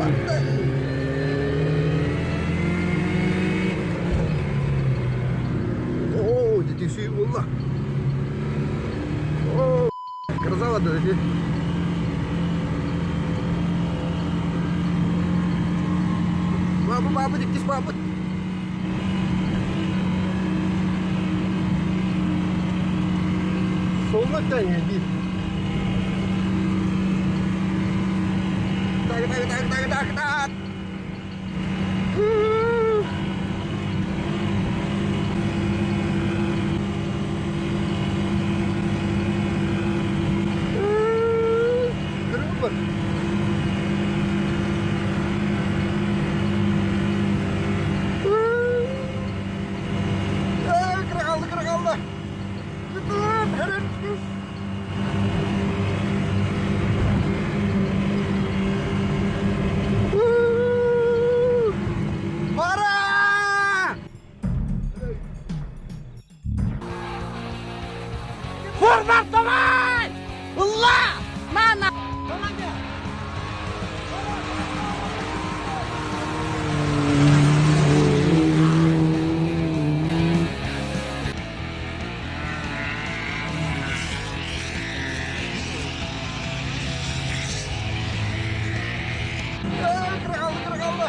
Оо, ити сүй буолла. Оо, красава да ити. Бабы, бабы, иккис бабы. Солнце тәңе, Так, так, так, так, так, так. Көрүҥ бар. Кыра қалды, кыра қалды. Пора! Форвард давай! Ла! На, на! Кыра қалды, кыра қалды.